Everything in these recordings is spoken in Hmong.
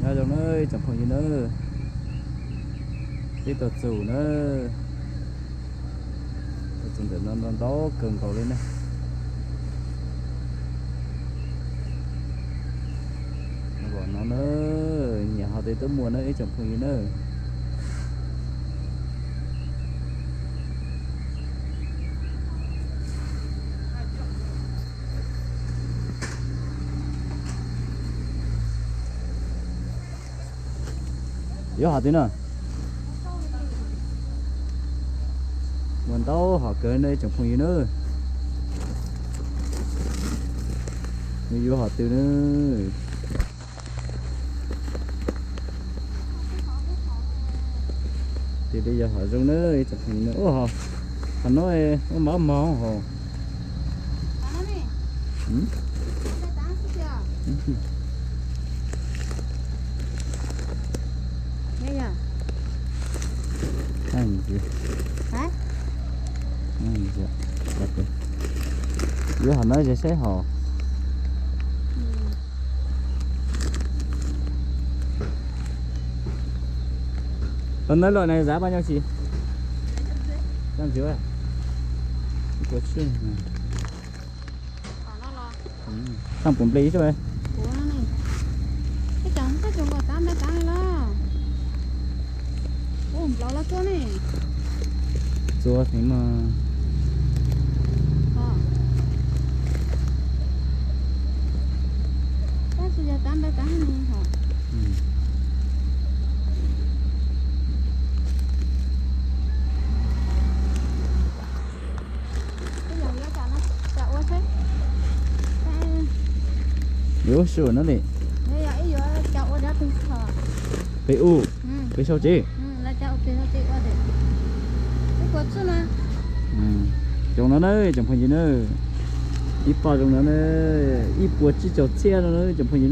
Zoo na ib tsoom phooj ywg na, peb tuaj txug na, tuaj txug ntawm no ntau ntau kawg nkaus li na. Nyob no na, nyiam hov twg tuaj muag na ib tsoom phooj ywg na. Yuav hov twg na? Muaj ntau hom kawg na ib tsoom phooj ywg na. Nws yuav hom twg na? Tig li yog hom zoo na ib tsoom phooj ywg na. Ua hom no ua mab mog hos. Yuav hom no ze saib hos. Hom no los nws giá bao nhiêu chị? Trăm triệu à? Ua tshwj. Xaj puv nplej xwb. Txua heev mas. Yuav ua si no li. Pem u, pem sau tsev. Zoo no na tsoom phooj ywg na, ib pob zoo no na, ib puas tsib caug txhiab no na tsoom phooj ywg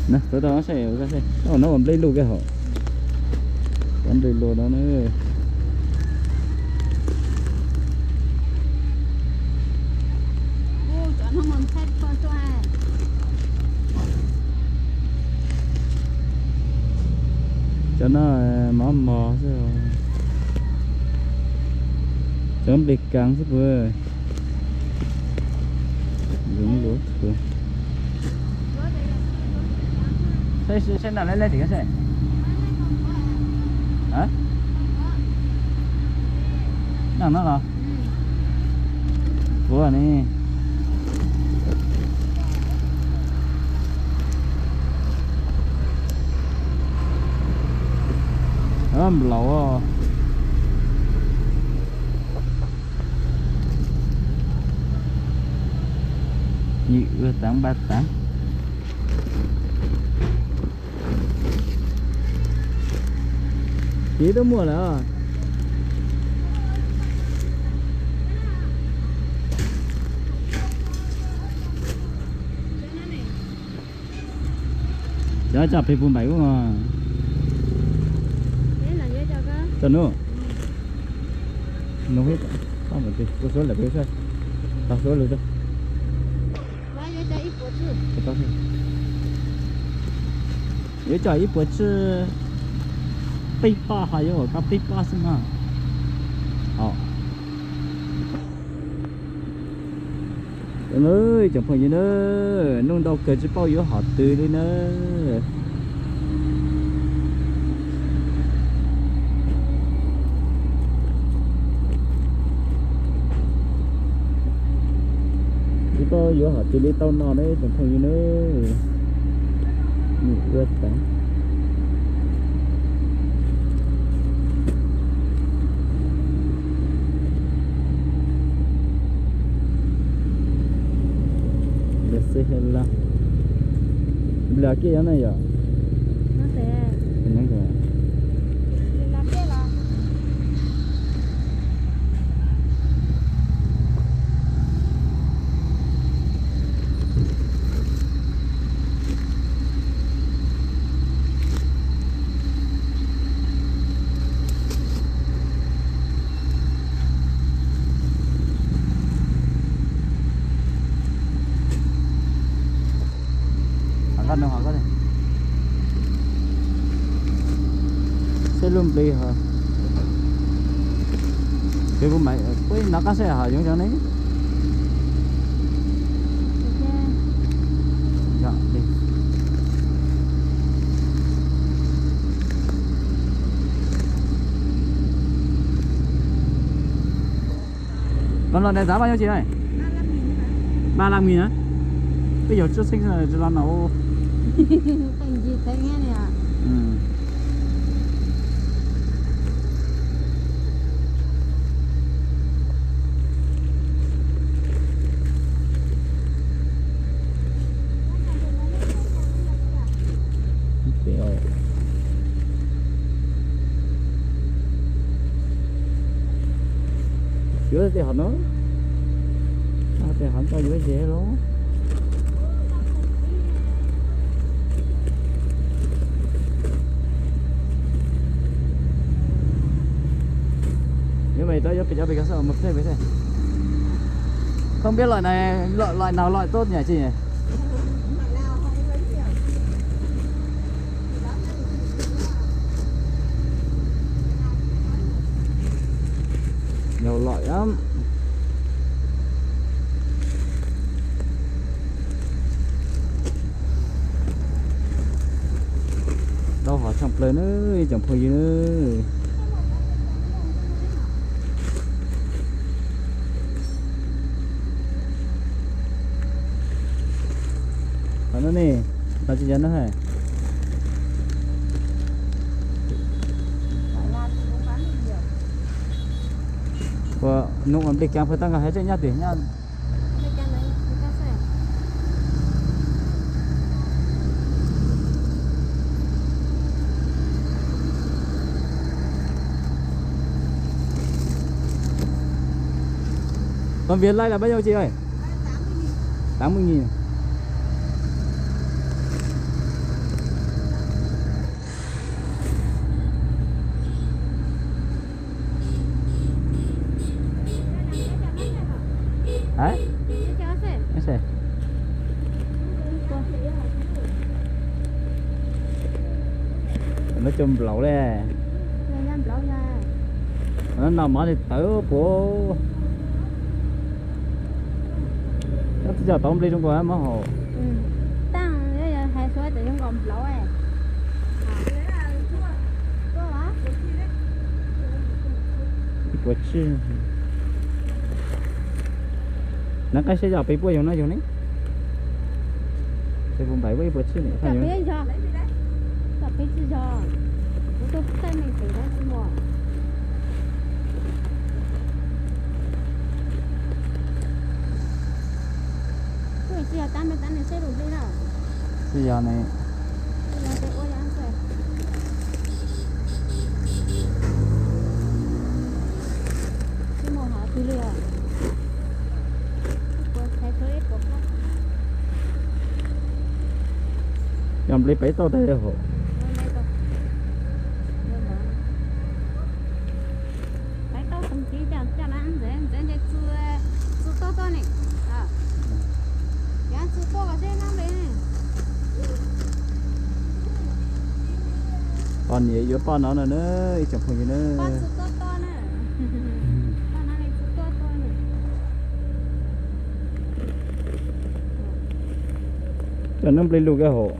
na. Tau tau saib, no ua nplej luj kiag hos. Cov nplej luj no na. Cov no mov mos xwb. Cov nplej kas xwb puas. Saib saib nram lej lej tim saib. Nram no los? Puas ne. Nplaum. Ywm ua taav npaj taav. Ces twb muaj lawm. Cov coj pem puag npaim ub. Cov nub. Nub, ua suab lawm peb saib. Tau suab lawm. Yuav coj ib puas tswj peb poj, ho yuav ua koj peb poj xwb mas. Tsoom phooj ywg na, nuj ntau kawg tsis paub yuav hom twg li na. Tsis paub yuav hom twg li tau no na tsoom phooj ywg na. Ua taav. Nplej kiag yog na yom. Seb lub nplig ho, peb kuv mam peb nov qab saib ho yoov zoo ne. Los no daim giá bao nhiêu chị ơi? Ba lăm nghìn hả? Bây giờ trước sinh rồi lo nó. Cái gì thế nghe nè. Ừ. Yuav tej hom no, tej hom tau yuav ze los. Yuav me tau yuav pes cov pes koj xav mus pem pem thiab. Không biết loại này, loại, loại nào loại tốt nhỉ chị? Nhiều loại lắm. Tau hom tshaj plaws nawb ib tsoom phooj ywg nawb. Qhov no ne, qhov tsis yog no hais. Ua nug ua nplig kav phuaj tab nqa hais tseem nyaj tim nyaj. Còn Việt Lai là bao nhiêu chị ơi? Tám mươi nghìn. Hả? Ese. Nói chung nplaum li. Nó noj mov li tawv puav. Koj twb coj tau nplig zoo nkaus mov hauv. Tag hais suav tias zoo nkaus nplaum. Ib puas tsib. Nov qab saib yog peb puas yog no yog ne. Peb puas npaim ua ib puas tsib ne. Tsis yog ne. Yog nplig peb tau tag hauv. Poj niam yuav poj no no na, ib tsoom phooj ywg na. Cov no nplig lus kawg hauv.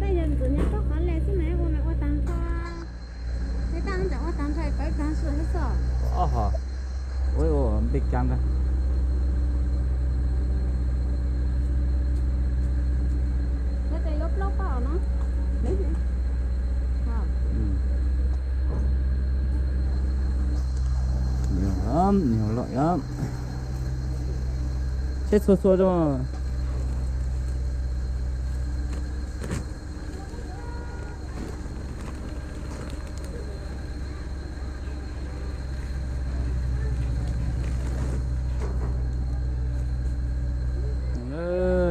Tej yog ntxim nyog koj qhov le xwb mas ua mas ua tag nrho. Tej tag ntawd ua tag nrho pawv tag ntawd xwb. Ua nplig kab ntag. Yuav plaub poj no. Nws loj lawm. Seb txhua txhua rau.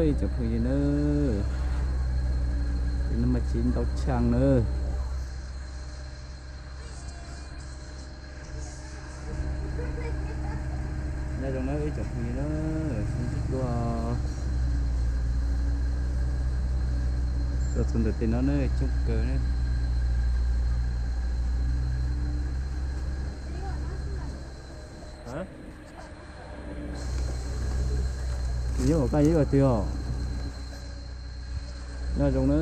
Ib tsoom phooj ywg na, no mas tsis ntau tshaj na. Zoo na ib tsoom phooj ywg na, sib ntsib dua, tuaj txog ntawm tej no na coob kawg na. Nyob hauv koj yuav ua twg os? Nyob zoo na.